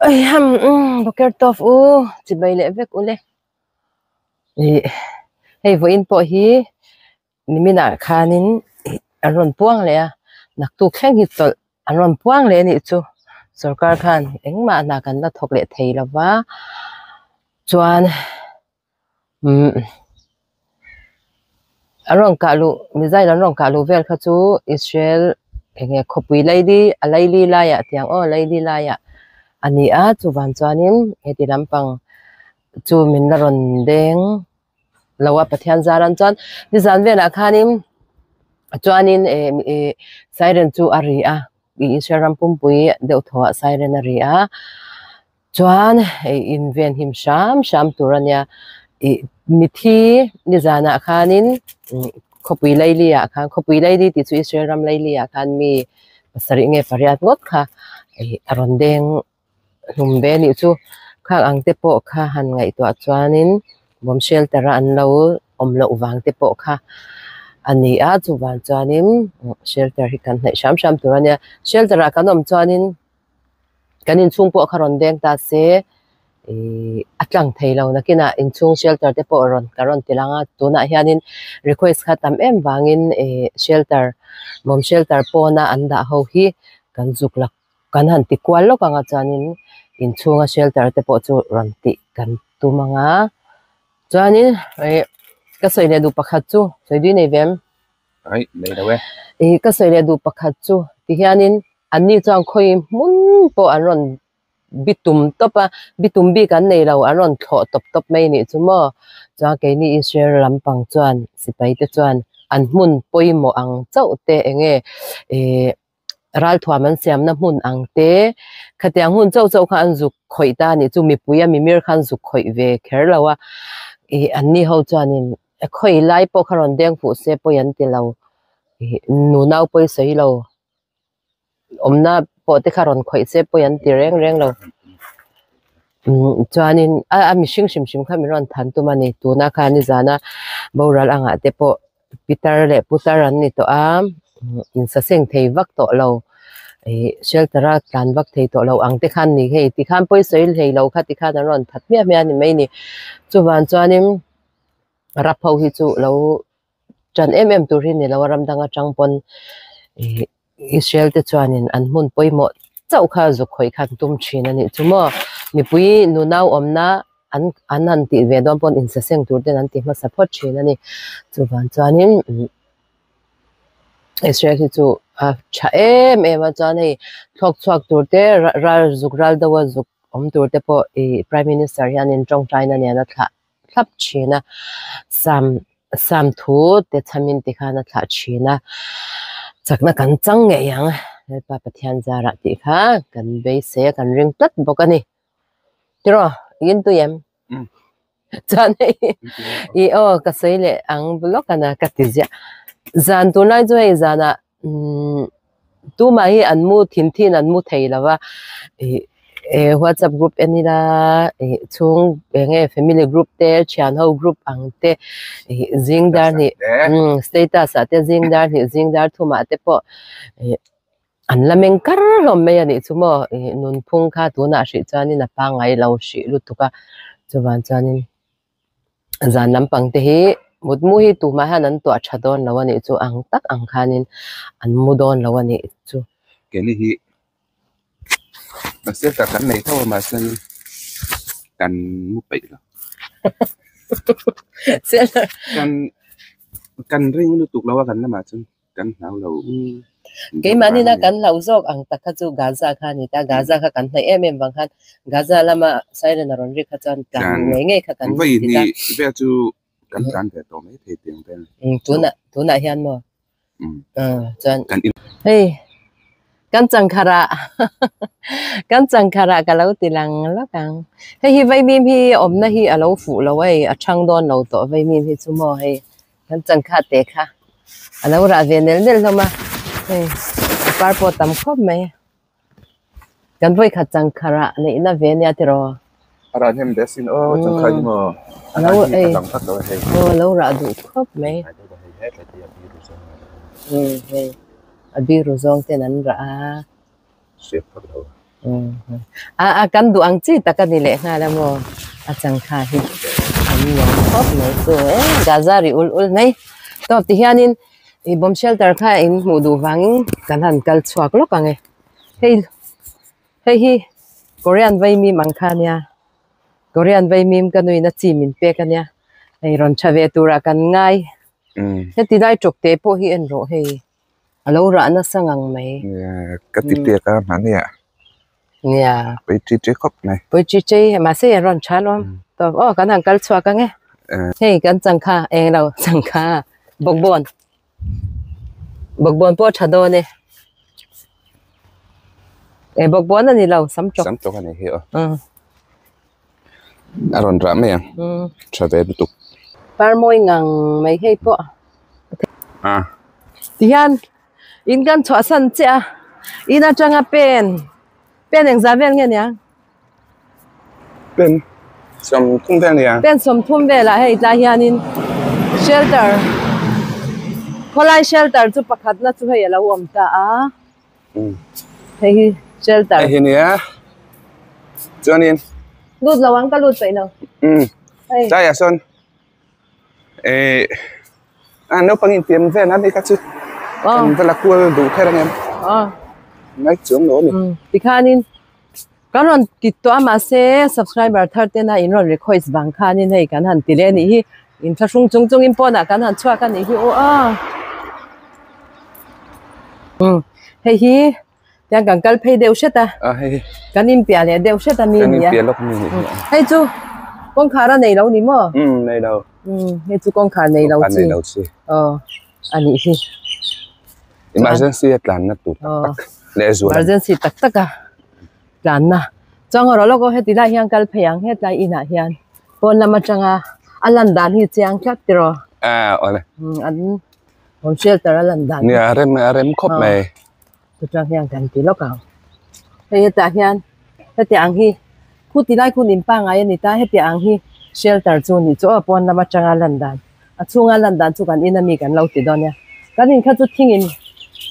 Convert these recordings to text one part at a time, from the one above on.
Aiham boker tawp u chibai leh vek ule ih hei vawiin pawh hi niminah khanin ih an rawn puang leh a naktuk thleng hi chawlh an rawn puang leh anih chu sorkar khan engmah hna kan la thawk leh thei lova chuan. Umm an rawn kah luh missile an rawn kah luh vel kha chu Israel eng nge khawpui laili a laili laiah tiang aw laili laiah a ni a chuvang chuanin heti lampang chu min la rawn deng lo a Pathian zar an chuan nizan velah khanin chuanin eh ih siren chu a ri a ih Israel ram pumpui deuh thaw ah siren a ri a. Chuan hei inven him hram hram tur a nia ih mithi nizanah khanin khawpui laili ah khan khawpui laili tih chu Israel ram laili ah khan mi pasarih nge pariat ngawt kha ih a rawn deng hlum ve anih chu khang ang te pawh kha han ngaihtuah chuanin bomb shelter a an lo awm loh vang te pawh kha a ni a chuvang chuanin shelter hi kan hnaih hram hram tur a nia shelter ah kan awm chuanin. Kan inchhung pawh kha rawn deng ta se ihh a tlang thei lo nakinah inchhung shelter te pawh rawn ka rawn ti lang a tunah hianin request kha tam em vangin ihh shelter bomb shelter pawna an dah ho hi kan zuk la kan han ti kual lawk ang a chuanin inchhunga shelter te pawh chu rawn tih kan tum ang a chuanin ihh ka sawi leh duh pakhat chu sawi dui nei ve em? Aih nei lo e. Ihh ka sawi leh duh pakhat chu tihianin Anni chuan khawi hmun pawh an rawn bi tum tawp a, bi tum bik an nei lo, an rawn thlawh tawp tawp mai nih chu maw? Chuan keini Israel lampang chuan sipai te chuan an hmun pawimawh ang chauh te eng nge ih ralthuam an siamna hmun ang te, khatiang hmun chauh chauh kha an zuk khawih ta nih chu mipui a mimir kha an zuk khawih ve kher lo a, ih anni ho chuanin khawi lai pawh kha rawn deng fuh se pawi an ti lo, ih nunau pawi sawi lo. Awmna pawh te kha rawn khawih se pawi an ti reng reng lo umm chuanin a a mihring hrim hrim kha min rawn than tum a ni tuna khan nizana boral angah te pawh pitar leh putar an ni tawh a insaseng thei vak tawh lo ih shelter a tlan vak thei tawh lo ang te khan ni hei tikhan pawi sawi hlei lo kha tikhan an rawn that hmiah hmiah a ni mai ni chuvang chuanin rap ho hi chu lo. Ṭan em em tur hi ni lo a ram dang aṭang pawn ih Israel te chuanin an hmun pawimawh chauh kha zuk khawih kha an tum ṭhin a nih chu maw mipui nunau awmna an an han tih ve dawn pawn insaseng tur ten an ti hmasa phawt ṭhin a ni chuvang chuanin Israel hi chu a ṭha em em a chuan hei thlawk chhuak tur te ral zuk ral deuha zuk awm tur te pawh ih prime minister hianin tawngtaina nen a thlah. thlap thin a sam sam thu te chhamin tikhan a thlah thin a chakna kan chang ngei ang Lalpa Pathian zarah tih kha kan beisei a kan ring tlat bawk a ni tiraw in tui em chuan hei ih aw ka sawi leh ang lawk a na ka ti ziah zan tunlai chu hei zanah umm tumah hi an mu thin thin an mu thei lo va ih eh whatsapp group en ila ih chhung eng nge family group te thian ho group ang te ih zing dar hnih umm status ah te zing dar hnih zing dar thum ah te pawh ih an la meng kar hlawm mai a nih chu maw ih nunphung kha tunah hrih chuanin a pangngai lo hrih lutuk a chuvang chuanin. Zan lampang te hi mutmu hi tumah hian an tuah tha dawn lo a nih chu ang tak ang khanin an mu dawn lo a nih chu. Keini hi shelter kan nei tho a mahse kan mu peih lo. Kan kan ring lutuk lo a kan lamah chuan. Kan hlau lo. Keimahni na kan hlauh zawk ang tak kha chu Gaza kha a ni ta. Gaza kha kan hnaih em em vang khan Gaza lama siren a rawn rik kha chuan tlan ngei ngei kha kan ti ta. Vel chu kan tlan ve tawh mai thei tiang vel. Tunah tunah hian maw? Chuan hei kan changkharah kan changkharah ka lo ti lang lawk ang. Hei hi vaimim hi awmna hi a lo fuh lo a hei a thang dawn lo tawh vaimim hi chu maw hei. Kan changkha te kha a lo rah ve nel nel hlawm a hei a par pawh a tam khawp mai kan vawikhat changkha rah neihna ve ania tiraw. A rah hnem ve asin aw changkha hi maw a rah hi a dang vak lo a hei. Aw a lo rah duh khawp mai. Hei a biru zawng ten an rah a. Hriat phak lo. A a kan duh ang chi tak a ni leh nghal a maw a changkha hi an nuam khawp mai chu e gaza ri ul ul mai tawp ti hianin ih bomb shelter kha in hmuh duh vangin kan han kal chhuak lawk ang e hei hei hi korean vaimim ang kha ania korean vaimim ka nuin a chi min pek ania hei rawn tha ve turah kan ngai heti lai tawk te pawh hi en rawh hei. A lo rah nasa ngang mai. Nia, ka ti piak a mahni ah. Nia. Pui chi chi khawp mai. Pui chi chi, mahse an rawn tha lawm. Tawp, aw kan han kal chhuak ang e. Hei kan changkha, eng lo changkha, bawkbawn. Bawkbawn pawh a tha dawn e. E bawkbawn a ni lo, sam tawk. Sam tawk a ni hi aw. A rawn rah mai ang. Tha ve lutuk. Parmawi ngang mai hei pawh. A. Tihian in kan chhuahsan chiah a, in atanga pen, pen engzah vel nge nia? Pen 30 vel nia. Pen 30 velah hei tlai hianin shelter, khawlai shelter chu pakhatna chu hei a lo awm ta a. Hei hi shelter. Hei hi nia. Chuanin. Lut lo ang ka lut peih lo. Hei. Tlaiah sawn eh a naupang intiam vel a ni kha chu kan va la kual duh kher ang em. Ngai chuang lo a ni. Tikhanin kan rawn ti tawh a mahse subscriber thar tena in rawn request vang khanin hei kan han ti leh a nih hi. Inthlahrung chung chungin pawnah kan han chhuak a nih hi aw a. Hei hi tiang kan kal phei deuh hret a. A hei hi. Kan inpiah leh deuh hret a mi nia. Kan inpiah lawk mi nih hi. Hei chu kawngkhar a nei lo ni maw? Um nei lo. Um hei chu kawngkhar nei lo chi. Kawngkhar nei lo chi. Aw a nih hi. Emergency a tlanna tur tak tak leh zual. Emergency tak tak a tlanna. Chuang erawh lawk aw heti lai hian kal phei ang hetlai inah hian pawn lam atanga a lan dan hi chiang tlat tiraw. A awle. An Home shelter a lan dan. Nia a rem a rem khawp mai. Chutang hian kan ti lawk ang. Hei hetah hian heti ang hi khu ti lai khun in pangai a ni ta heti ang hi shelter chu ni chu aw pawn lam atanga lan dan a chhunga lan dan chu kan in ami kan lo ti dawn nia. Kan in kha chu thing in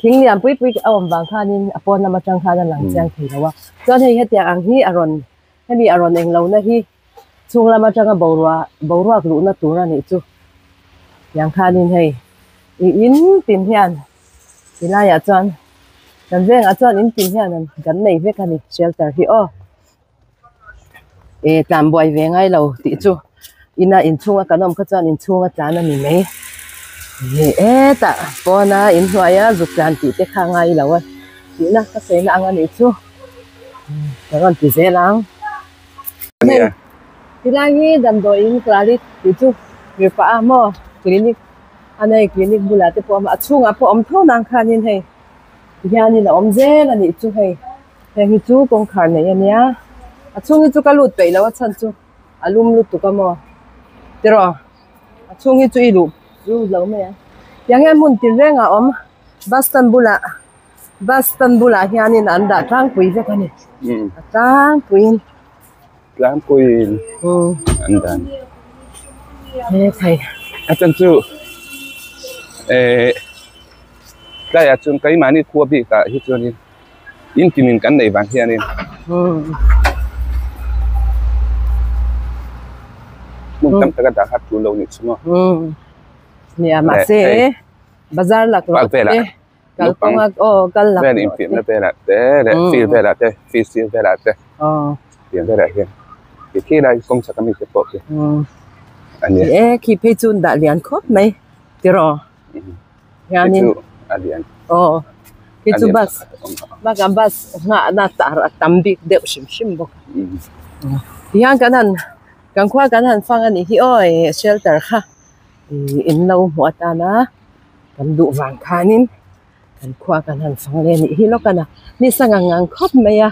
thing lian pui pui a awm vang khanin a pawn lam atang khan a lang chiang thei lo a. Chuan hei heti ang hi a rawn hemi a rawn englo na hi Chhung lam atanga boruah boruak luhna tur a nih chu tiang khanin hei ih in tin hian ti laiah chuan kan vengah chuan in tin hian an kan nei vek a ni shelter hi aw eh tlan buai ve ngai lo tih chu ina inchhunga kan awm kha chuan inchhunga tlan a ni mai eh hetah pawna inhnuaia zuk tlan tih te kha ngai lo a tihna ka sawi na ang a nih chu ka rawn ti zel ang. Hei tilai hi damdawiin Clalit tih chu mirpa a maw clinic a nei clinic bulah te pawh a awm a a chhungah pawh a awm tho nang khanin hei tihianin a awm zel a nih chu hei heng hi chu kawngkhar nei a nia a chhung hi chu ka lut peih lo a chhan chu a lum lutuk a maw tiraw a chhung hi chu i luh lut lo mai ang tiang hian hmun tinreng a awm bus stand bulah. Bus stand bulah hianin an dah tlangpui vek a ni. A tlangpuiin. Tlangpuiin an dan. He thei. A chan chu eh tlaiah chuan keimahni khua bikah hi chuanin in tinin kan nei vang hianin hmun tam taka dah kha tul lo nih chu maw. Nia mahse bazar laklawh te. Kal kawnga aw kal lak vel infiamna velah te leh field velah te field sir velah te tiang velah hian ti khi lai kawng chhak ami te pawh khi a nia. E khi phei chu an dah lian khawp mai tiraw hianin chu a lian aw khi chu bus bakah bus nghahna tar a tam bik deuh hrim hrim bawk tihian kan han kan khua kan han fang a nih hi aw shelter kha ih in lo hmuh atana. Kan duh vang khanin kan khua kan han fang leh anih hi lawk a na ni sang ang ang khawp mai a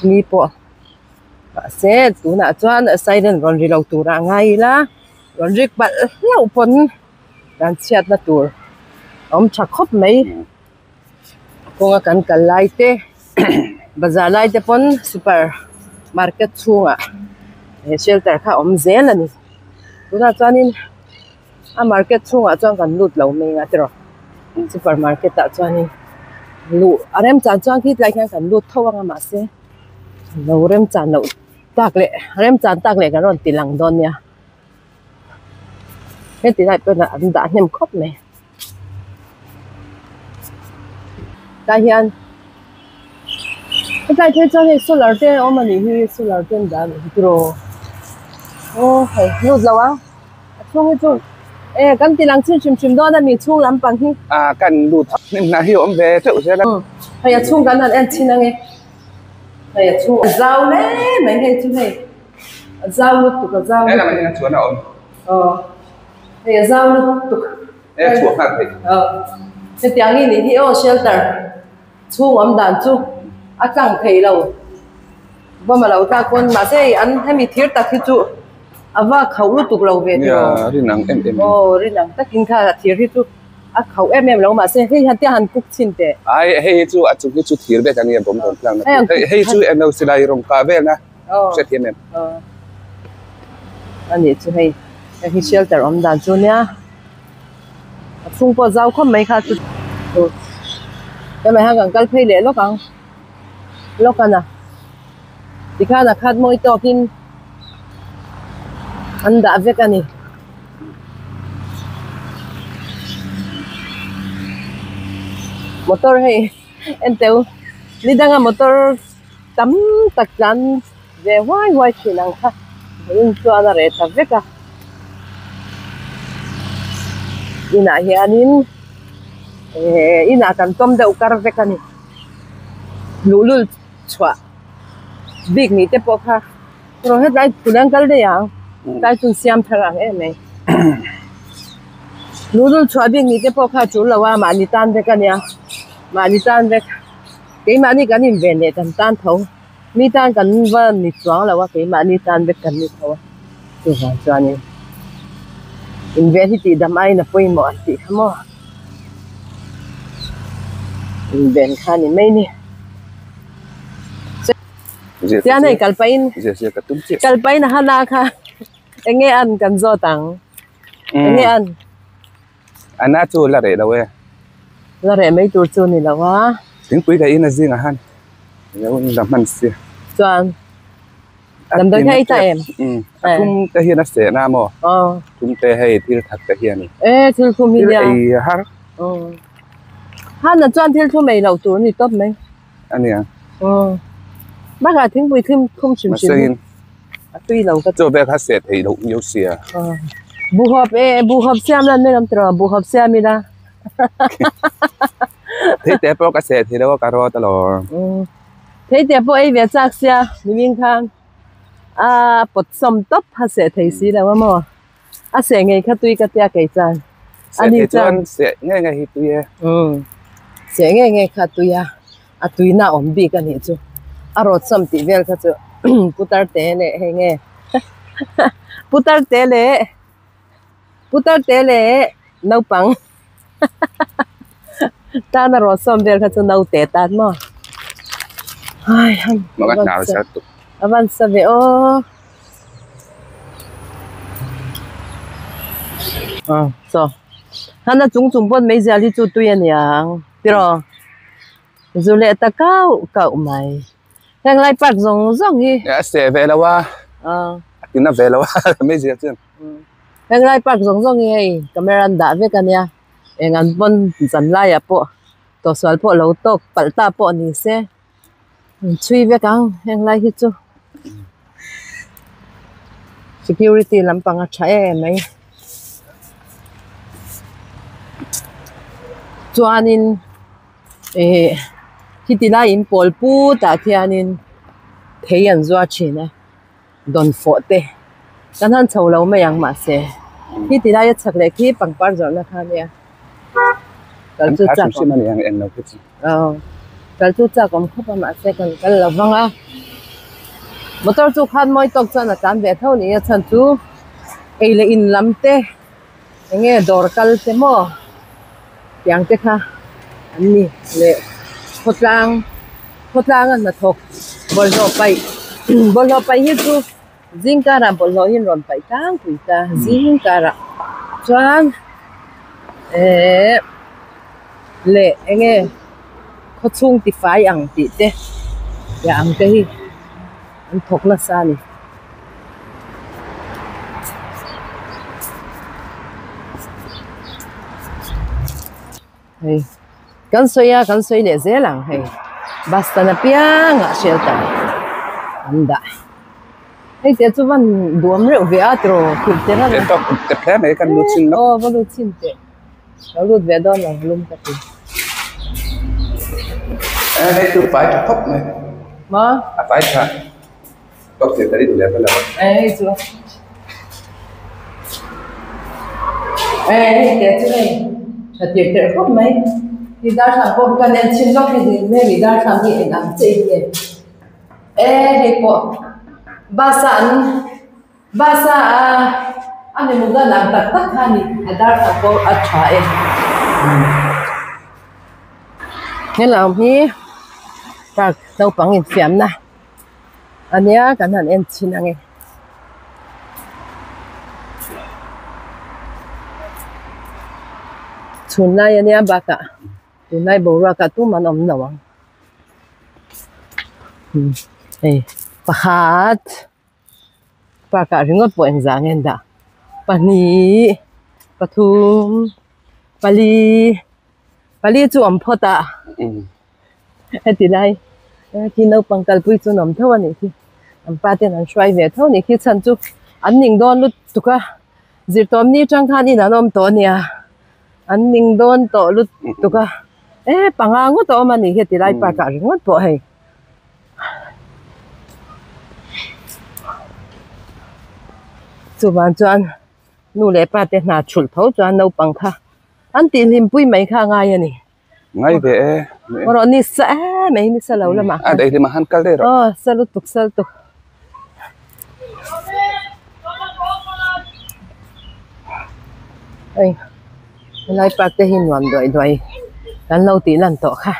ni pawh mahse tunah chuan siren rawn ri lo turah a ngai ila rawn rik palh hlauh pawn kan chhiatna tur a awm tha khawp mai kawnga kan kal lai te bazar lai te pawn super market chhungah he shelter kha a awm zel a ni tunah chuanin. A market chhungah chuan kan lut lo mai ang a tiraw super market ah chuanin. Luh a remchan chuan khi tlai khian kan lut tho ang a mahse lo remchan loh tak leh remchan tak leh kan rawn ti lang dawn nia. Heti lai pawh hian an dah hnem khawp mai. Tlai hian hetlai phei chuan hei solar te a awm a nih hi solar te an dah a nih hi tiraw aw hei lut lo ang a chhung hi chu e kan ti lang chin hrim hrim dawn a mi chhung lampang hi. A kan lut hnim hnah hi a awm ve teuh zel a. Hei a chhung kan han en chhin ang e hei a chhung a zau hle mai hei chu hei a zau lutuk a zau lutuk. He lamah hian a chuan a awm. Aw hei a zau lutuk. E chhuah nghal theih. Aw hetiang hi nih hi aw shelter chhung awm dan chu a tlang thei lo bawm a lo tlak pawn mahse hei an hemi thir tak hi chu a va khauh lutuk lo ve tiraw. Nia rin ang em em. Aw rin ang takin kha a thir hi chu a khauh em em lo mahse hei han tia han cook chhin teh. Ai hei hi chu a chung hi chu thir vek a nia bawm rawn tlang na tur hei chu eng silai rawng kah vel na. Hriat thiam em? A nih chu hei hei hi shelter awm dan chu nia a chhung pawh zau khawp mai kha chu hemai hian kan kal phei leh lawk ang lawk a na tikhan a khat mawi tawkin an dah vek a ni. Motor hei en teu ni danga motor. Tam tak tlan ve huai huai thin ang kha vawiin chuan a reh ta vek a. Inah hianin eh inah kan tawm deuh kar vek a ni. Luhlul chhuah bik nih te pawh kha erawh hetlai phun an kal daih ang tlai chu siam thar ang em mai. Luhlul chhuah bik nih te pawh kha a tul lo a mahni tan vek a nia mahni tan vek. Keimahni kan inven leh kan tan tho, mi tan kan va ni chuang lo a, keimahni tan vek kan ni tho a, chuvang chuanin inven hi tihdam aiin a pawimawh an tih kha maw, inven kha a ni mai ni. Chuan hei kalpahin kalpahin a hana kha eng nge an kan zawt ang, eng nge an. Ana chu la reh lo e. La reh mai tur chu ni lo a. Thingpui ka in a zingah han lo la hman si. Chuan damdawi kha ei ta em? A thum te hian a seh na maw? Thum te hei thil that te hian. E thil thum hi nia. Thil ei har. Hana chuan thil thum ei loh tur a ni tawp mai. A nia. Bakah thingpui thim thum hrim hrim. A tui lo ka Chaw vel kha seh theih loh miau sia. Buhawp e buhawp siam lan mai lam tiraw buhawp siam ila. Theite pawh ka seh thei lo a ka rawt alawm. Theite pawh ei ve chak sia miming khan a pawt sawm tawp a seh thei si lo a maw. A seh ngei kha tui ka tia kei chuan. Seh thei chuan seh ngei ngei hi tui e. Seh ngei ngei kha tui a. A tuina awm bik a nih chu a rawt sawm tih vel kha chu putar te leh hei nge putar te leh putar te leh naupang tan a rawt sawm vel kha chu naute tan maw ai a van sa ve aw saw hana chung chung pawn meizial hi chu tui a niang tiraw. Zu leh ta kauh kauh mai. Heng lai park zawng zawng hi. A seh ve lo a. A tina ve lo a mai zia chuan. Heng lai park zawng zawng hi hei camera an dah vek a nia. Eng an pawn zan laiah pawh tawhsual pawh lo tawk palh ta pawh ni se. Chhui vek ang heng lai hi chu. Security lampang a tha em mai. Chuanin eh khiti lai in pawl put ah khianin thei an zuar thin a dawnfawh te kan han chho lo mai ang mahse khiti laia chhak leh khi pangpar zawrhna kha ania kal chu chak awm aw kal chu chak awm khawp a mahse kan kal lo vang a motor chu khan mawi tawk chuan a tlan ve tho ni a chhan chu ei leh in lam te. Eng nge dawr kal te maw tiang te kha an ni leh khawtlang khawtlang a hnathawk bawlhhlawh paih bawlhhlawh paih hi chu zing karah bawlhhlawh hi an rawn paih tlangpui ta zing karah chuan ehh leh eng nge. Khaw chhung tifai ang tih te leh ang te hi an thawk nasa a ni. Hei kan sawi a kan sawi leh zel ang hei bus stand apiangah shelter an dah hei te chu van duam reuh ve a tiraw thil te reuh a aw va lut chhin teh. Lo lut ve dawn lo lum ka ti. Eh hei chu fai tha khawp mai. Ma? A fai tha. Tawk thei ta rin leh ka lo. Eh hei chu. Eh hei te chu hei tha tir tirh khawp mai. Hi darthlang pawh hi kan en chhin lawk hi din mai mi darthlang hi eng ang che in nge. Eh hei pawh bus a an Bus a a ni mut dan ang tak tak kha a ni, a dar tak pawh a tha e. Helam hi park naupang infiamna a nia kan han en chhin ang e. Chhun lai a nia bakah tunlai boruakah tumah an awm lo ang. Hei pakhat. Park ah ringawt pawh engzah nge an dah pahnih pathum pali pali chu awm phawt a heti lai khi naupang kalpui chu an awm tho a nih khi an pa ten an hruai ve tho a nih khi chhan chu an ning dawn lutuk a zirtawm ni atang khan in an awm tawh a nia an ning dawn tawh lutuk a e panga ngawt a awm a nih hi heti lai park ah ringawt pawh hei. Chuvang chuan nu leh pa te hna thulh tho chuan naupang kha an tih hlimpui mai kha a ngai a ni. Ngai ve e. Erawh ni sa em mai ni sa lo lamah khan. A daih hlimah khan kal daih rawh. Aw sa lutuk sa lutuk. Hei helai park te hi nuam duai duai kan lo tih lan tawh kha.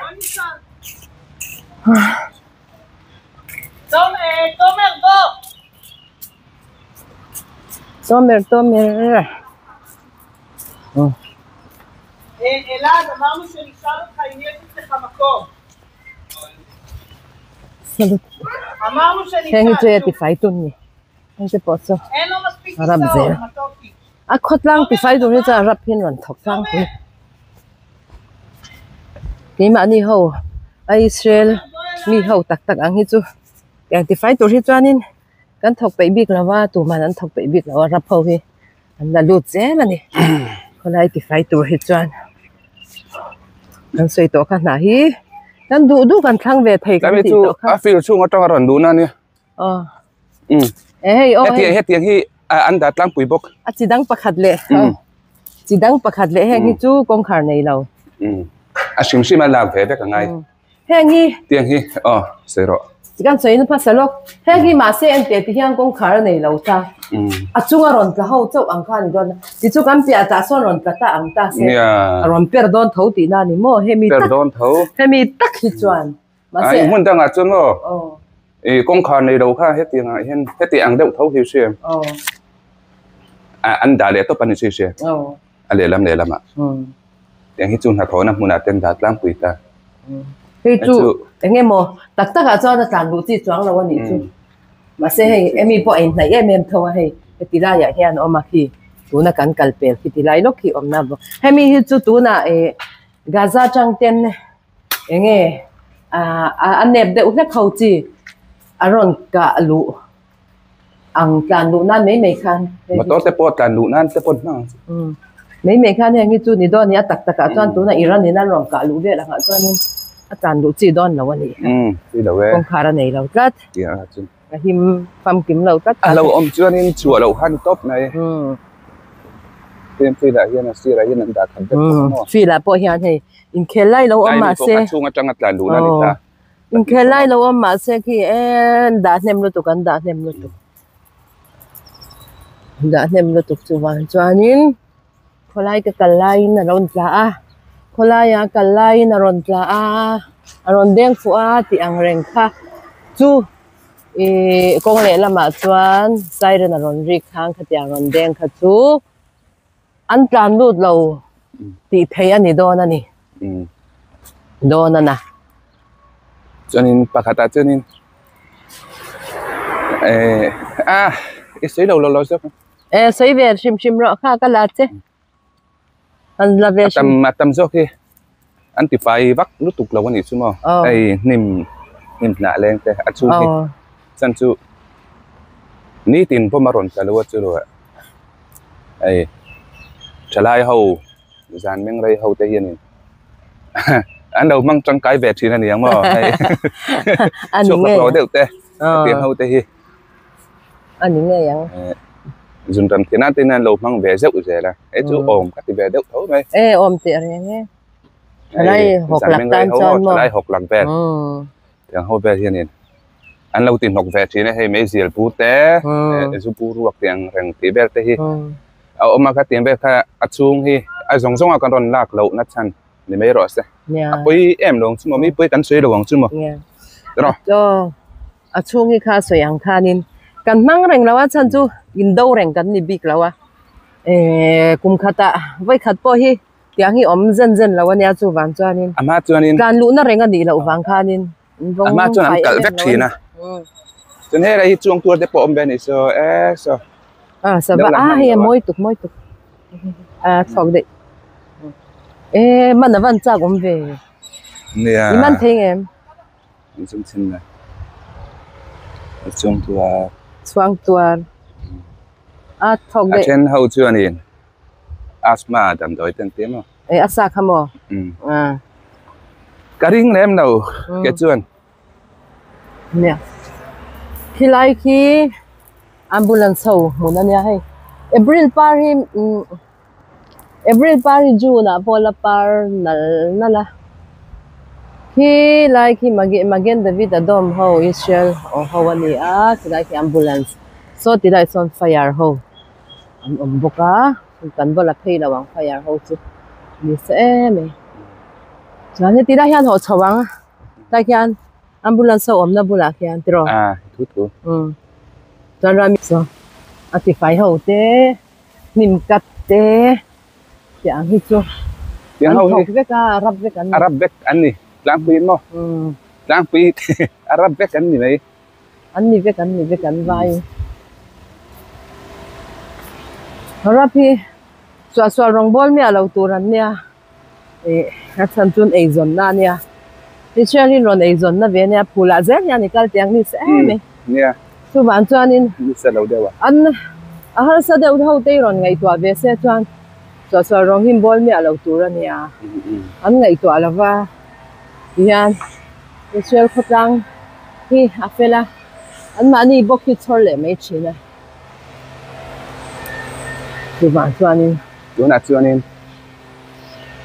Tomer tomer Heng hi chu e tifai tun ni heng te pawh chu a rap zel a khawtlang tifai tur hi chuan a rap hian rawn thawk tlangpui. Keimahni ho a Israel mi ho tak tak ang hi chu tiang tifai tur hi chuanin kan thawk peih bik lo va tuman an thawk peih bik lo a rap ho hi an la lut zel a ni khawlai tifai tur hi chuan kan sawi tawh kha hna hi kan duh duh kan thlang ve thei kan tih tawh kha a field chhung atanga rawn duh na ania aw e hei aw hei hetiang hi an dah tlangpui bawk a chi dang pakhat leh chi dang pakhat leh heng hi chu kawngkhar nei lo a hrim hrim a lak ve vek a ngai heng hi tiang hi aw sawi rawh kan sawi na hmasa lawk heng hi mahse en teh ti hian kawngkhar a nei lo ta a chunga rawn tla ho chauh ang kha a ni dawn a tichu kan piah tah sawn rawn tla ta ang ta se a rawn per dawn tho tihna a ni maw hemi tak hemi tak hi chuan mahse hmun dangah chuan maw Ih kawngkhar nei lo kha hetiang ah hian heti ang deuh tho hi hria an dah leh tawp a ni chu hria a lehlam lehlam ah tiang hi chu hnathawhna hmunah te an dah tlangpui ta hei chu eng emaw tak tak ah chuan a tlan luh chi chuang lo a nih chu mahse hei emi pawh a inhnaih em em tho a hei heti laiah hian a awm a khi tuna kan kal pel khi ti lai lawk hi awmna hemi hi chu tunah ih Gaza tang ten Eng nge a nep deuh hlek ho chi a rawn kah luh ang tlan luh nan mai mai khan motor te pawh tlan luh nan te pawh hmang mai mai khan heng hi chu ni dawn a ni a tak takah chuan tuna Iran in an rawn kah luh vel angah chuanin a tlan luh chi dawn lo a ni kawngkhar a nei lo tlat a him famkim lo tlat a lo awm chuanin chhuah loh khan tawp mai heng field ah hian a sirah hian an dah khat vek bawk maw field ah pawh hian hei inkhel lai lo awm mahse a chhung atanga tlan duh na ni ta inkhel lai lo awm mahse khi en dah hnem lutuk an dah hnem lutuk dah hnem lutuk chuvang chuanin khawlai ka kal laiin a rawn tla a khawlaia kal laiin a rawn tla a a rawn deng fuh a tih ang reng kha chu ihh kawng leh lamah chuan siren a rawn rik khang khatiang rawn deng kha chu an tlan lut lo tih theih a ni dawn a ni dawn a na. Chuanin pakhatah chuanin eh a i sawi lo lo lo zawk ang. Eh sawi ve hrim hrim rawh kha ka la che. An la ve A tam a tam zawk hi an ti fai vak lutuk lo a nih chu maw hei hnim hnim hnah leng te a chhung hi chuan chu nitin pawm a rawn tla lo a chu lo ah hei thalai ho zan meng rei ho te hianin an lo hmang tangkai ve thin a ni ang maw hei chhuak hlawk lo deuh te hetiang ho te hi. A ni ngei ang. Zunram thina te hian lo hmang ve zeuh zel a, hei chu awm ka ti ve deuh tho mai. E awm tih a reng e. Thalai hawk lak tan chuan maw. Thalai hawk lak vel. Tiang ho vel hianin an lo ti hnawk ve thin a, hei meizial bur te, zu bur ruak tih ang reng tih vel te hi a awm a, khatiang vel kha a chhung hi a zawng zawng a kan rawn lak loh na chhan ni mai rawh se. A pawi em lo ang chu maw, mi pawi kan sawi lo ang chu maw. Rawh. A chhung hi kha a sawi ang khanin kan hmang reng lo a chhan chu in do reng kan ni bik lo a ehh kum khatah vawikhat pawh hi tiang hi awm zen zen lo ania chuvang chuanin A hma chuanin tlan luhna reng a nih loh vang khanin in a hma vawng chuan an fai kalh em vek em lo thin a a chuan helai hi chuang tur te pawh awm ve a ni saw e saw a sava lo la a hman hei a lo a. mawi tuk mawi tuk a chhuak daih e man a van chak awm ve Nia i man thei ngem. An chung chhin na a chuang tuar. Chuang tuar. A thawk A daih. then ho chuanin asthma damdawi te an ti maw? E a sa kha maw? Um. A. Ka ring lem lo ke chuan. Nia. Khilai khi ambulance ho hmun ania hei. April par hi umm April par hi June ah pawh la par nal nal a khi lai khi Magen David Adom ho Israel aw ho a ni a chulai khi ambulance saw ti lai sawn fire ho an awm bawk a kan va la phei lo ang fire ho chu ni se em mai chuan heti lai hian haw chho ang tlai khian ambulance ho awmna bulah khian tiraw a thu thu umm chuan ram saw a tifai ho te. Hnim kat te tih ang hi chu an thawk vek a, a rap vek an ni. A rap vek an ni, tlangpui maw? Tlangpui a rap vek an ni mai. An ni vek, an ni vek an vai. Rap hi suahsual rawngbawl miah lo tur an nia, ih a chhan chuan eizawnna a nia. Israel hi rawn eizawnna ve a nia, phulah zel hian i kal tih ang ni se em e. Nia. Chuvang chuanin Ni se lo deuh a. An a harsa deuh ho te hi rawn ngaihtuah ve se chuan suahsual rawng hi bawl miah lo tur a nia. An ngaihtuah lo va tihian Israel khawtlang hi a fel a, anmahni bawk hi chhawr leh mai thin a. Chuvang chuanin. Tunah chuanin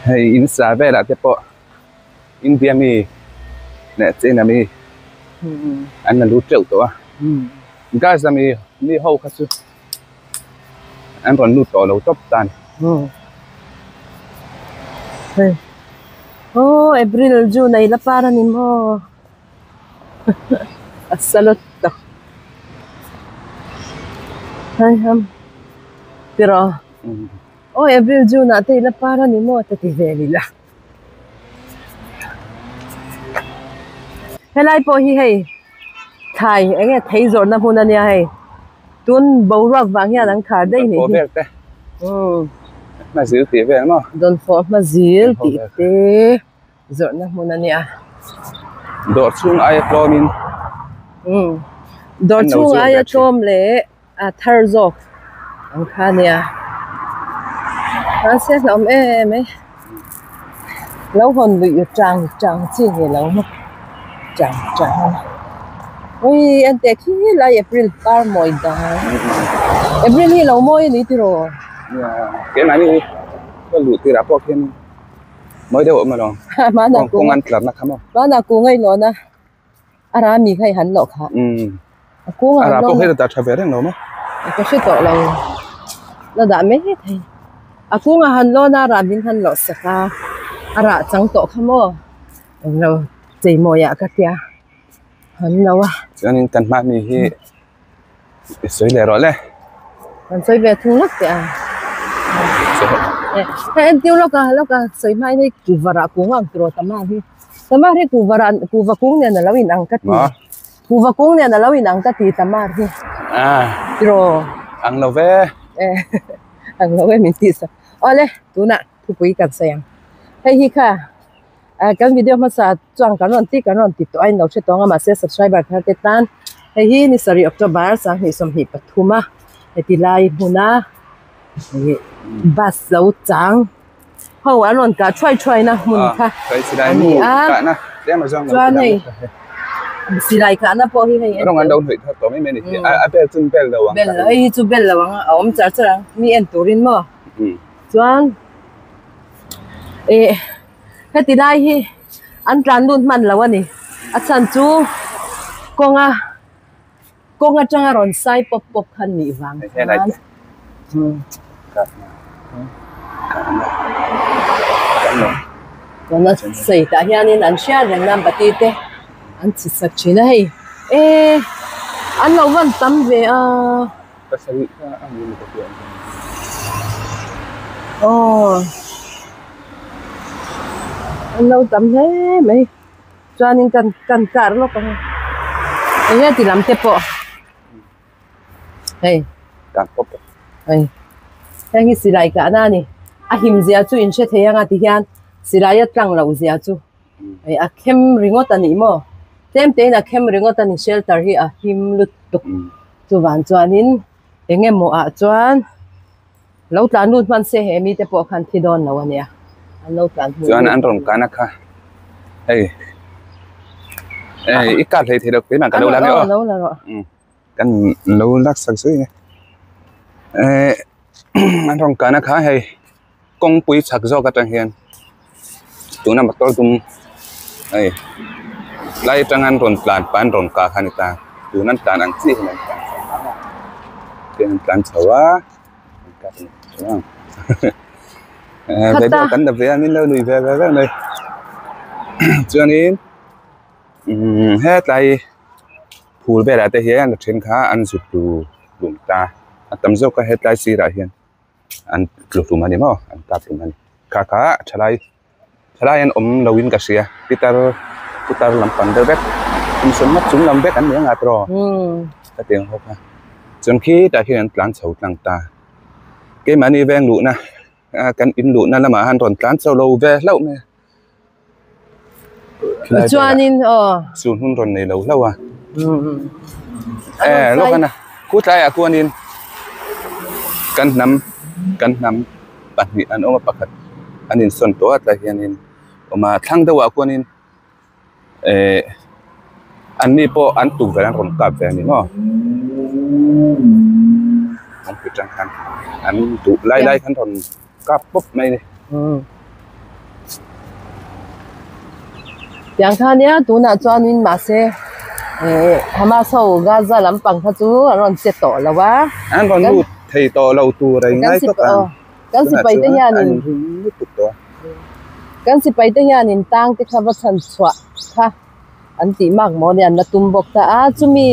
hei in sa velah te pawh India mi leh China mi an la lut teuh tawh a Gaza mi mi ho kha chu an rawn lut tawh lo tawp tan. Hei aw April June a i la par a ni maw a salad tak hei ham tiraw aw April June ah te i la par a ni maw te ti vel ila. Helai pawh hi hei thlai eng nge thei zawrhna hmun a nia hei tun boruak vang hian an khar daih nih hi umm hmazil tih vel maw dawnfawh hmazil tih te zawrhna hmun a nia dawr chhung aia tlawmin umm dawr chhung aia tlawm leh a thar zawk ang kha nia mahse hlauhawm em em mai lo hawn luih chang chang chi ni lo maw chang chang a ni ui en teh khi lai April par mawi dang April hi lo mawi a ni tiraw keimahni ka luh tirah pawh khian mawi deuh a awm alawm kawng an tlarna kha maw mahna kung a inlawn a. A ra mi kha i han loh kha. A kung a ra pawh hi dah tha ve reng lo maw? Ka hre tawh lo. La dah mai thei. A kung a han lawn a, a rah min han loh sak a. A rah chang tawh kha maw? Eng lo chei mawi ah ka tia. Han lo a. Chuanin kan hma mi hi i sawi leh rawh le. Kan sawi ve thung lawk teh a. Hei entir lawk a, lawk a sawi hmain hei varah kung ang tiraw tama hi. Tamar hi kuhva ran kuhva kung nen a lo in ang ka ti. Kuhva kung nen a lo in ang ka ti Tamar hi. Tiraw. Ang lo ve. Ang lo ve min tih sak. Awle tunah thupui kan sawi ang. Hei hi kha kan video hmasa chuan kan rawn ti kan rawn ti tawh a in lo hre tawng a mahse subscriber thar te tan hei hi ni sarih October 2023 a heti lai hmuna bus lo chang ho an rawn kah thuai thuai na hmun kha a ni a chuan hei silai kahna pawh hi hei bel hei hi chu bel lo ang a awm char char ang mi en turin maw chuan eh heti lai hi an tlan lut hman lo a ni a chhan chu kawnga kawng atanga rawn sai pawp pawp kha nih vang khan tuna sawi tah hianin an hriat reng na bati te an chhi sak thin a hei eh an lo van tam ve a. Aw an lo tam hle mai. Chuanin kan kan kar lawk ang a eng nge ti lam te pawh hei hei heng hi silai kahna a ni a him zia chu in hre thei anga ti hian silai a tlang loh zia chu hei a khem ringawt a ni maw tlem te in a khem ringawt a ni shelter hi a him lutuk chuvang chuanin eng emaw ah chuan. Lo tlan lut hman se he mite pawh khan thi dawn lo a nia. An lo tlan hmuh Chuan an rawn kan a kha. Hei. Ei i kar hlei thei lo keimah ka lo la nge aw. Lo la rawh. Kan lo lak sak zui nge. Eh an rawn kan a kha hei kawngpui chhak zawk atang hian tuna motor dum hei lai atang an rawn tlan pah an rawn kah kha a ni ta. Tuna an tlan ang chiah hian an tlan chho a. Tihian an tlan chho a. Video kan la ve a min lo nui ve ve ve mai chuanin hetlai phul velah te hian a then kha an zut hlum ta a tam zawk a hetlai sirah hian an tlu hlum a ni maw an kap hlum a ni kha kha thalai thalai an awm lo in ka hria pitar pitar lampang deuh vek kum sawmnga chung lam vek an ni ang tiraw ka ti ang ho kha chuan khitah khian an tlan chho tlang ta keimahni veng luhna kan in luhna lamah han rawn tlan chho lo ve hlauh mai a chuanin aw chu hnun rawn nei lo hlauh a eh lawk a khu tlaiah khuanin kan hnam kan hnam. Pahnih an awm a pakhat an insawn tawh a tlai hianin awm a thlang deuhah khuanin eh anni pawh an tukverh an rawn kap ve a ni maw an ti tang khan an duh lai lai khan rawn kap pawp mai a ni. Tiang kha nia tunah chuanin mahse eh Hamas ho Gaza lampang kha chu an rawn che tawh lo a. An rawn lut thei tawh lo tur a ingai tawp ang. Kan sipai te hianin kan sipai te hianin tang te kha va chhan chhuah kha an tih mak maw nia an la tum bawk ta a chumi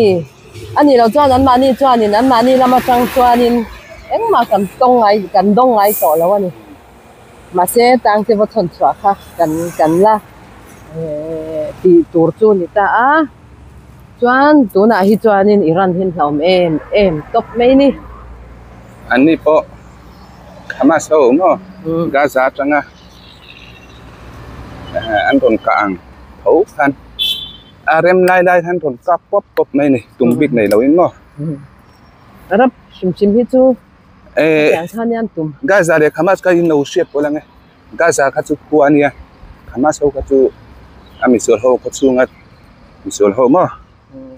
a nih loh chuan anmahni chuanin anmahni lam atang chuanin engmah kan tawng ngai kan dawng ngai tawh lo a ni. Mahse tang te va chhawn chhuah kha kan kan la eh tih tur chu ni ta a chuan tunah hi chuanin Iran hi an hlauhawm em em tawp mai ni. Anni pawh Hamas ho maw Gaza atanga an rawn kah ang tho khan a rem lai lai khan rawn kap pawp pawp mai ni tum bik nei loin maw. Arab hrim hrim hi chu. Eh, Gaza leh Hamas kha in lo hriat pawh lang e. Gaza kha chu khua a nia, Hamas ho kha chu a misual ho khaw chhunga misual ho maw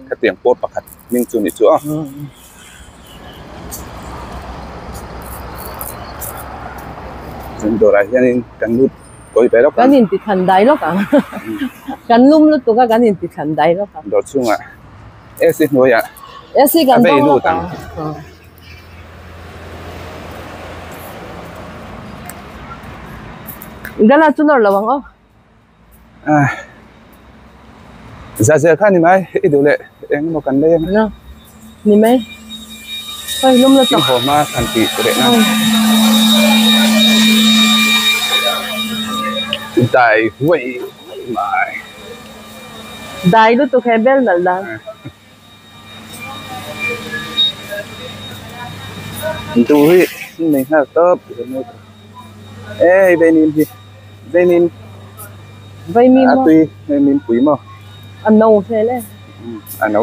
khatiang pawl pakhat hming chu nih chu aw. Chuan dawrah hianin kan lut kawi ve lawk ang. Kan inti thlan dai lawk ang. Kan lum lutuk a kan inti thlan dai lawk ang. Dawr chhungah AC hnuaiah AC kan dawng lawk ang. Gala chu nawr lo ang aw. Ah. Za zel kha ni mai i duh leh eng emaw kan lei ang. Ni mai. Hei lum la tawh. Haw hma kan tih reh na. Dai huai huai mai. Dai lutuk he bel nalh dan. Duh hi nei nghal tawp e veimin hi veimin veimin a tui veimin pui maw a no hmel e a no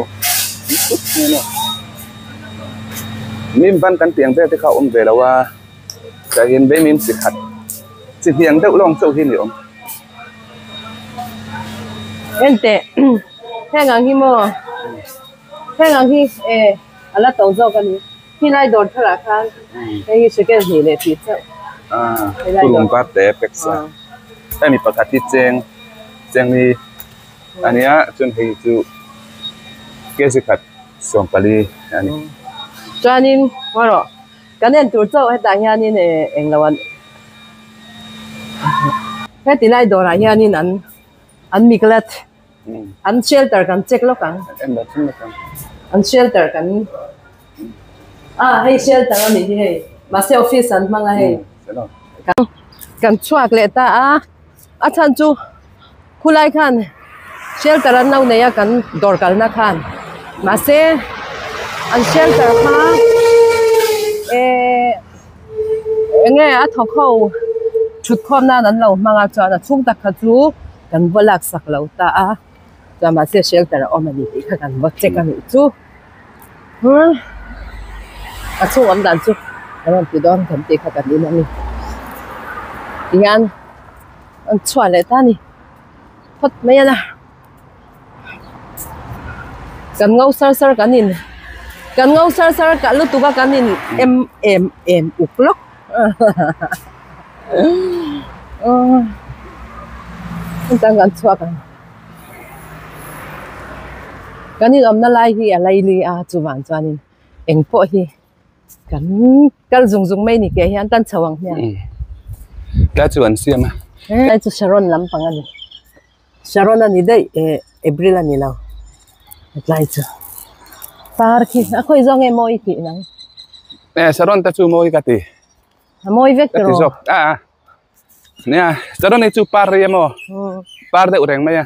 mim ban kan tiang vel te kha a awm ve lo a tah hian veimin chi khat chi hniang deuh lawng chauh hi a ni awm. Enteh heng ang hi maw heng ang hi e a la to zawk a ni khilai dawr thar ah khan hei hi second hnih leh tih chauh ah purun var te pek sa hemi pakhat hi cheng cheng hi a nia chuan hei chu kg khat sawmpali a ni. Chuanin haw rawh. Kan en tur chauh hetah hianin eh englo an heti lai dawrah hianin an an miklat an shelter kan check lawk ang an shelter kan ah hei shelter a nih hi hei mahse office an hmang a hei kan chhuak leh ta a a chhan chu khulai khan shelter an lo nei a kan dawr kalna khan mahse an shelter kha ehh eng nge a thawk ho thut khawm nan an lo hmang a chuan a chhung tak kha chu kan va lak sak lo ta a chuan mahse shelter a awm a ni tih kha kan va check a nih chu a chhung awm dan chu kan rawn ti dawn kan tih kha kan in a ni tihian. An chhuah leh ta a ni phawt mai a la kan ngo sar sar kan in kan ngo sar sar kah lutuk a kan in em em em uk lawk heng kan chhuak ang kan in awmna lai hi a laili a chuvang chuanin eng pawh hi. Kan kal zung zung mai ni ke hian tan chho ang hmiang. Tlai chu an siam a. Tlai chu Sharon lampang a ni. Sharon a ni daih eh April a ni lo. Tlai chu par khi a khawi zawng nge mawi tih nang. Eh Sharon te chu mawi ka ti. A mawi vek tiraw. Ka ti zawk a a. Nia Sharon hi chu par rei emaw par deuh reng mai a.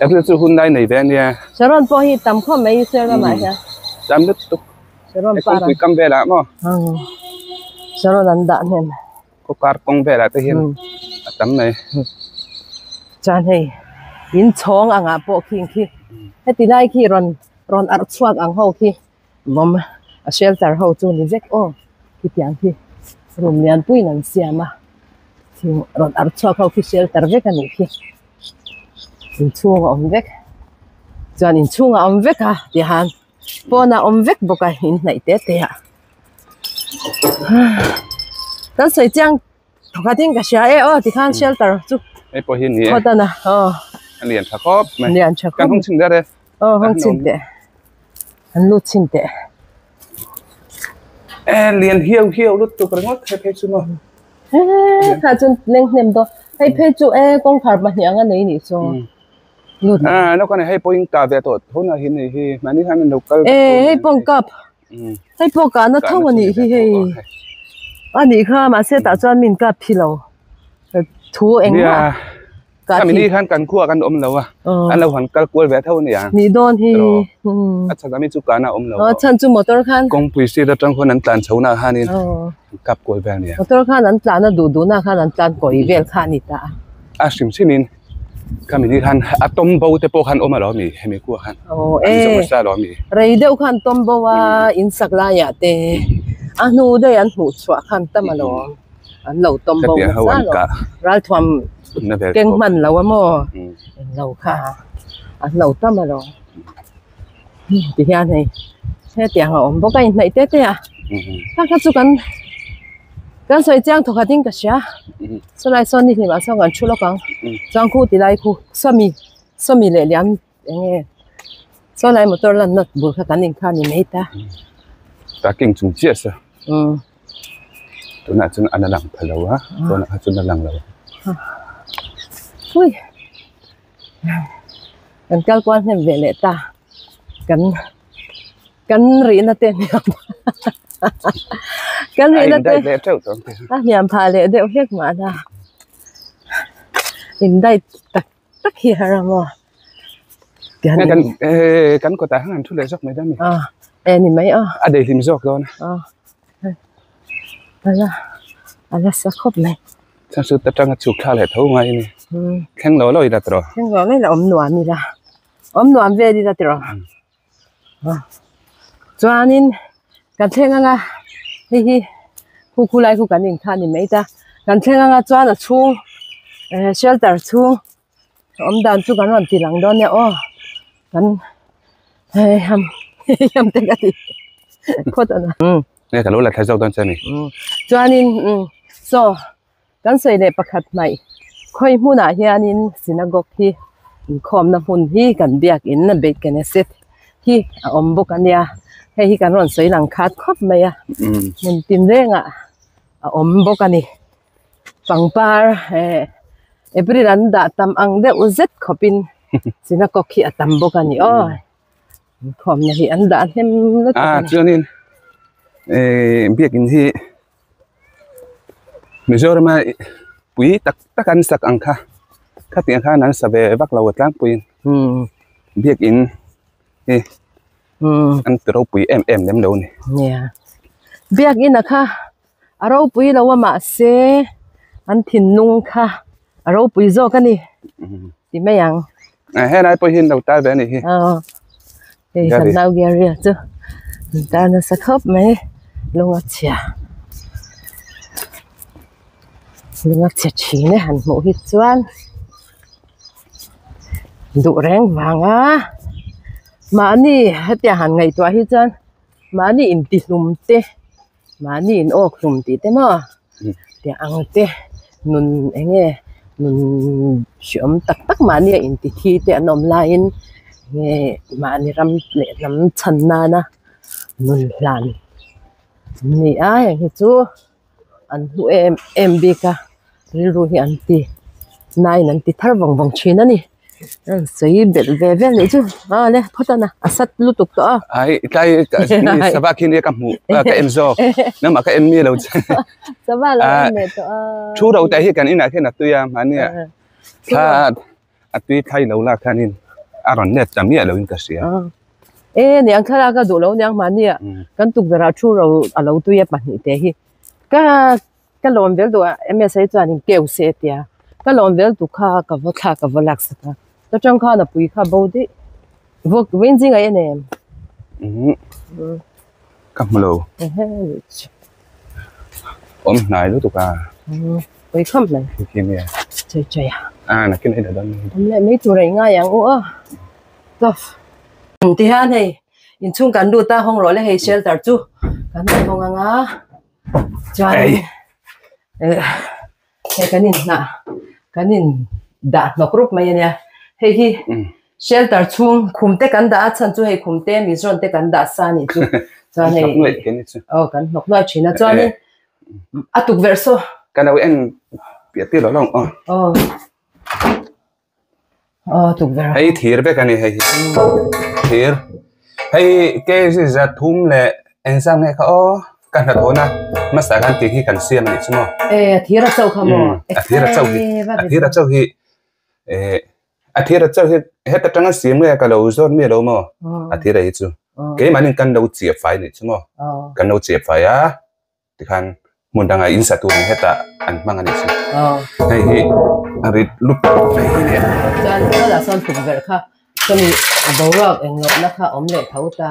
April chu hun lai nei ve ania. Sharon pawh hi tam khawp mai Israel ramah hian. Tam lutuk. Sharon par. Kawngpui kam velah maw? Sharon an dah hnem. Khawkar kawng velah te hian a tam mai. Chuan hei in chhawng angah pawh khi khi heti lai khi rawn rawn arh chhuak ang ho khi vawm a shelter ho chu ni vek aw khitiang khi room lian puiin an siam a thing rawn arh chhuak ho khi shelter vek a nih khi inchhung a awm vek chuan inchhung a awm vek a tihan pawn a awm vek bawk a inhnaih te te ah kan sawi chiang thawkhat in ka hria e aw tikhan shelter chu hei pawh hi ni e khawt a na aw a lian tha khawp mai lian tha khawp kan hung chhin der e aw hung chhin teh an lut chhin teh e lian hiau hiau lutuk ringawt hei phei chu maw Kha chuan leng hnem dawn hei phei chu e kawngkhar pahnih ang a nei nih chu lut a no kan hei pawh in kah ve tawh tho na hi nei hi mahni hian an lo kal e hei pawh an kap hei pawh kahna tho a nih hi hei a nih kha mahse tah chuan min kap thi lo thu engmah Khami ni khan kan khuah kan awm lo a, an lo han kal kual ve tho a nia. Nih dawn hi. A chhan ami chu kana awm lo. A chhan chu motor khan. Kawngpui sir atang khuan an tlan chho na khanin an kap kual vel a nia. Motor khan an tlan a duh duh na khan an tlan kawi vel kha a ni ta a. A hrim hrim in khami ni khan a tawm bo te pawh khan awm alawm i hemi khuah khan. An zawng nasa alawm i. Rei deuh khan tawm bo a in sak laiah te a hnu daih an hmuh chhuah khan tam alawm. An lo tawm bo nasa alawm. Ralthuam keng hman lo a maw eng lo kha an lo tam alawm ti hian hei hetiang a awm bawk a inhnaih te te a kha kha chu kan kan sawi chiang thawkhat in ka hria sawlai sawn ni hlimah sawn kan thu lawk ang chuan khu ti lai khu sawmi sawmi leh liam eng nge sawlai motor lanna bul kha kan inkha ni mai ta parking chung chiah sa. Tunah chuan an a lang pha lo a, tunah kha chuan a lang lo. Ui kan kal kual hnem ve leh ta kan kan rihna te hniam kan rihna te a hniam phah leh deuh hlek mahna in dai tak tak hi har a maw. Tian Kan kan kawtah khan an thu leh zawk mai dawn a ni. A e ni mai a. A daihlim zawk dawn a. A ala ala sa khawp mai. Chuan chu ta tanga chhuk thla leh tho ngai a ni. Thleng lo lo ila tiraw. Thleng lo lo ila awm nuam ila. Awm nuam vel ila tiraw. Chuanin kan thleng anga hei hi khu khu lai khu kan inkha a ni mai ta. Kan thleng anga chuan a chhung shelter chhung awm dan chu kan rawn ti lang dawn nia aw kan hei ham hei ham te ka ti phawt a na. Nge ka lo la thla zawk dawn che a ni. Chuanin saw Kan sawi leh pakhat hmaih khawi hmunah hianin synagogue hi inkhawmna hmun hi kan biakin a Beit Knesset hi a awm bawk a nia hei hi kan rawn sawi lang khat khawp mai a hmun tin rengah a awm bawk a ni pangpar eh April an dah tam ang deuh zet khawpin synagogue hi a tam bawk a ni aw inkhawmna hi an dah hnem lutuk a ni. Chuanin eh biakin hi. Mizorama pui tak tak an sak ang kha khatiang khan an sa ve vak lo a tlangpuiin biakin hi an ti ropui em em lem lo a ni. Nia biakin a kha a ropui lo a mahse an thinlung kha a ropui zawk a ni ti mai ang. Helai pawh hi an lo tar ve a nih hi. Aw hei kan nau Gary a chu an tar nasa khawp mai lung a chhia lung a chhe thin e han hmuh hi chuan duh reng vang a mahni hetiang han ngaihtuah hi chuan mahni intihlum te. Mahni in awk hlum tih te maw tih ang te nun eng nge nun hreawm tak tak mahni a inti thi te an awm laiin nge mahni ram leh hnam chhan nana nun hlan an ni a heng hi chu an hmu em em bik a rilru hi an ti nain an ti thar vawng vawng thin a ni. An sawi belh ve vel nih chu a le phawt a na a sat lutuk tawh a. Ai tlai sava khi nia ka hmuh ka en zawk nangmah ka en mi lo che. Sava lo en leh tawh a. Thu ro te hi kan inah khian a tui a mahnia thla a tui thlai lo lak khanin a rawn let ta miah loin ka hria. E niang thlalak a duh lo niang mahnia kan tukverh ah thu ro a lo tui a pahnih te hi ka Ka lawm vel duh a MSA chuan in keu se tia ka lawm vel tu kha ka va thla ka va lak sak a ta tang khan a pui kha bo daih vawk vawiin zing a en em ka hmu lo awm hnai lutuk a pui kham mai khi nia chei chei a a nakin ei la dawn awm leh mai tur a i ngai ang u a tough tihian hei inchhung kan lut a hawng rawh le hei shelter chu kan han hawng ang a. Chuanin eh hei kan in hnah kan in dah hnawk rup mai a nia hei hi shelter chhung khum te kan dah a chhan chu hei khum te mizawn te kan dah sa a nih chu chuan hei aw kan hnawk nuai thin a chuanin a tukverh saw ka lo en piah tir lo lo ang aw aw aw tukverh hei thir vek a ni hei hi thir hei kg za thum leh engzam nge kha aw ka hnathawhna hmasa khan tih hi kan siam a nih chu maw e a thir a chauh kha maw a thir a chauh hi a thir a chauh hi eh a thir a chauh hi heta tanga siam nge ka lo zawt mi lo maw a thir a hi chu keimahni kan lo chiah fai a nih chu maw kan lo chiah fai a. Tikhan hmun dangah in sa tur in hetah an hmang a nih chu. Hei hi a rit lup mai hi nia. Chuan kawlah sawn tukverh kha chumi boruak eng lohna kha awm leh tho ta.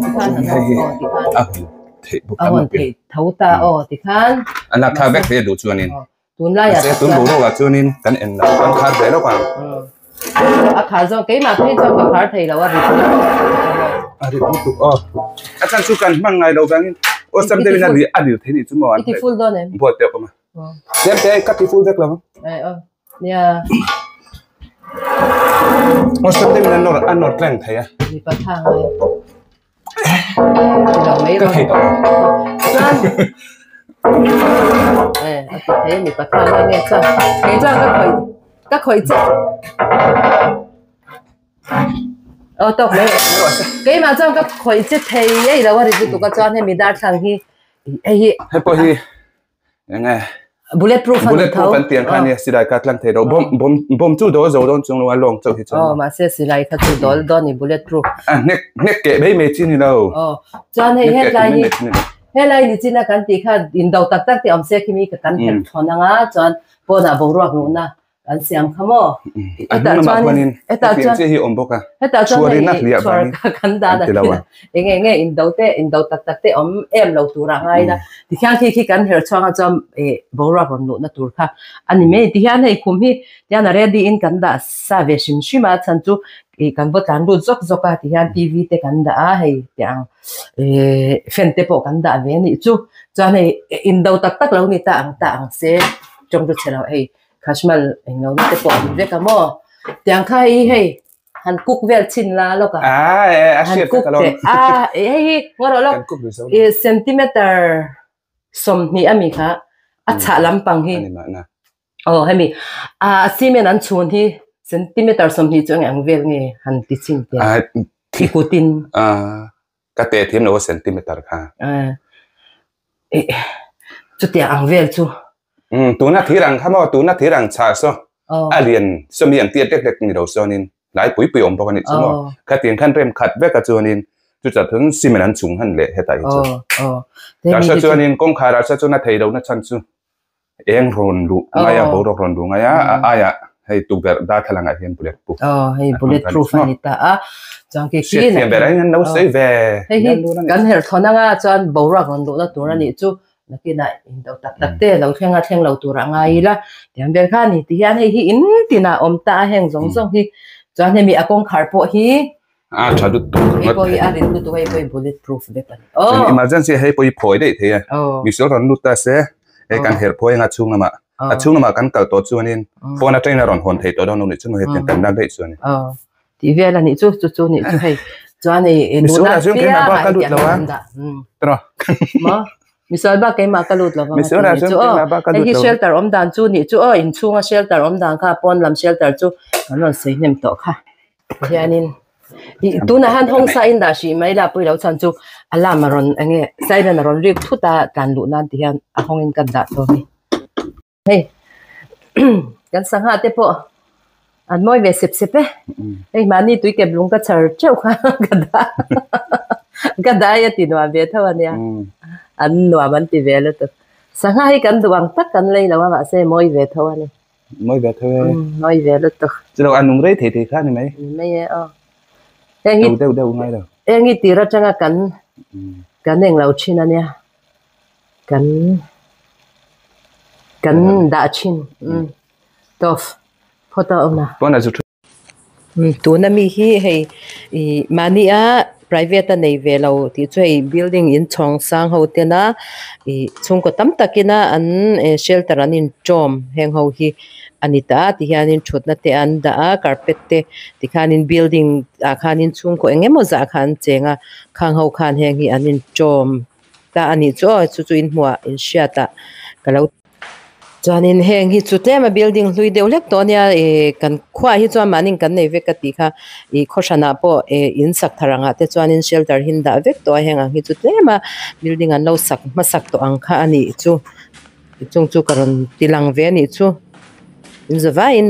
Tikhan a hawn theih bawk a hawn theih tho ta aw tikhan. A lak thla vek thei a duh chuanin. Tunlaiah Mahse tun boruakah chuanin kan en lo kan khar ve lawk ang. A khar zawk keimah phei chuan ka khar thei lo a rit lutuk A rit lutuk aw. A chhan chu kan hmang ngai lo vangin aw sam deuhin a a lir thei nih chu maw an. I ti full dawn em? Buai teuh awm a. Tlem te ka ti full vek lo. Ai aw. Nia. Aw sam deuhin a nawr a nawr tleng thei a. Mipa tha ngai. Ti lo mai Ka thei tawh. Chuan eh a ti thei mipa tha ngai nge chuan kei chuan ka khawih ka khawih che aw tawk mai keimah chuan ka khawih che thei ei lo a ri lutuk a chuan hemi darthlalang hi hei hi Hei pawh hi eng nge. Bullet proof an Bullet proof an tiang kha nia silai kha tlang thei lo bom bom bom chu dawl zo dawn chung lo a lawng chauh hi chuan. Aw mahse silai kha chu dawl dawn ni bullet proof. A hnek hnek keh mai mai chi ni lo. Aw chuan hei hetlai hi helai ni china kan tih kha indo tak tak te awm se khi mi ka kan herh thawn anga chuan pawnah boruak luhna Kan siam kha maw? A hnung lamah khuanin hetiang chiah hi a awm bawk a, chhuarin a hliah vangin kan ti lo a. Eng eng nge indo te, indo tak tak te awm em lo turah ngai ila, tikhian khi khi kan her chhuang a chuan boruak rawn luhna tur kha a ni mai. Tihian hei khum hi tihian a ready in kan dah sa ve hrim hrim a, chhan chu kan va tlan lut zawk zawk a, tihian TV te kan dah a hei tiang fan te pawh kan dah ve a nih chu. Chuan hei indo tak tak lo ni ta ang ta ang se tawng chu chhe lo hei. Khashmal englo na te pawh an vek a maw? Tiang kha hi hei han cook vel chhin la lawk a. A Han cook teh. A hei hi ngaw rawh lawk. I centimeter 20 ami kha a chhah lampang hi. Aw hemi a cement an chhun hi centimeter 20 chu eng ang vel nge han ti chhin teh. I kutin. Ka teh thiam lo a centimeter kha. Chutiang ang vel chu. Umm tuna thir ang kha maw tuna thir ang chhah saw a lian sawmi ang tiat hlek hlek ni lo sawnin hlai pui pui awm bawk a nih chu maw khatiang khan rem khat vek a chuanin chuchah thun cement an chung han leh hetah hi chu tah saw chuanin kawngkhar ah saw chuan a thei lo na chhan chu eng rawn luh ngai a boruak rawn luh ngai a a aiah hei tukverh darthlalang ah hian bullet proof hei bullet proof a ni ta a chuan khi khi hriatthiam ber ah hian an lo sawi ve hei hi kan herh thawn anga chuan boruak rawn luhna tur a nih chu Nakinah indo tak tak te lo thleng a thleng lo turah ngai ila tiang vel kha ni ti hian hei hi in tinah awm ta a heng zawng zawng hi chuan hemi a kawngkhar pawh hi a tha lut tuk hei pawh hi a rin lutuk hei pawh hi bullet proof vek a ni aw emergency hei pawh hi phawi daih thei a misual rawn lut ta se hei kan herh phawi anga chhung lamah a chhung lamah kan kal tawh chuanin phone atangin a rawn hawn thei tawh dawn lo nih chu hei tiang kan lak daih chuan aw tih vel a nih chu chu chu nih chu hei chuan i nuna piang ah lut lo a maw misual bak keimah ka lut lo vang a ti chu aw hei hi shelter awm dan chu nih chu aw inchhunga shelter awm dan kha pawn lam shelter chu kan rawn sawi hnem tawh kha hianin ih tunah hian hawng sa in dah hrih mai la pawilo chhan chu alarm a rawn eng nge siren a rawn rik thut a tlan luh nan ti hian a hawngin ka dah tawh a ni. Hei kan sangha te pawh an mawi ve sep sep e hei mahni tui kep lung ka chhar teuh kha ka dah ka dai a ti nuam ve tho ania an nuam an ti ve lutuk sangha hi kan duh ang tak kan lei lo a mahse mawi ve tho ani mawi ve tho e mawi ve lutuk chulo a nung rei thei thei kha ni mai ni mai e aw heng hi deuh deuh ngai lo heng hi tir atanga kan kan englo thin ania Kan kan dah thin umm tawp phawt a awm a. Tuna mi hi hei ih mahnia private a nei ve lo tih chu hei building in chhawng sang ho tena ih chhungkaw tam takina an shelter an inṭawm heng ho hi a ni ta a tihianin thutna te an dah a carpet te tikhanin building ah khanin chhungkaw eng emaw zah kha an cheng a khang ho khan heng hi an inṭawm. Ta a nih chu aw chu chu in hmuh ah in hriat ah ka lo chuanin heng hi chu tlem a building hlui deuh hlek tawh ania ih kan khuaah hi chuan mahni kan nei vek ka tih kha ih khaw hranah pawh ih in sak thar angah te chuanin shelter hi an dah vek tawh a heng ang hi chu tlem a building an lo sak hmasak tawh ang kha a nih chu chung chu ka rawn ti lang ve a nih chu in za vaiin.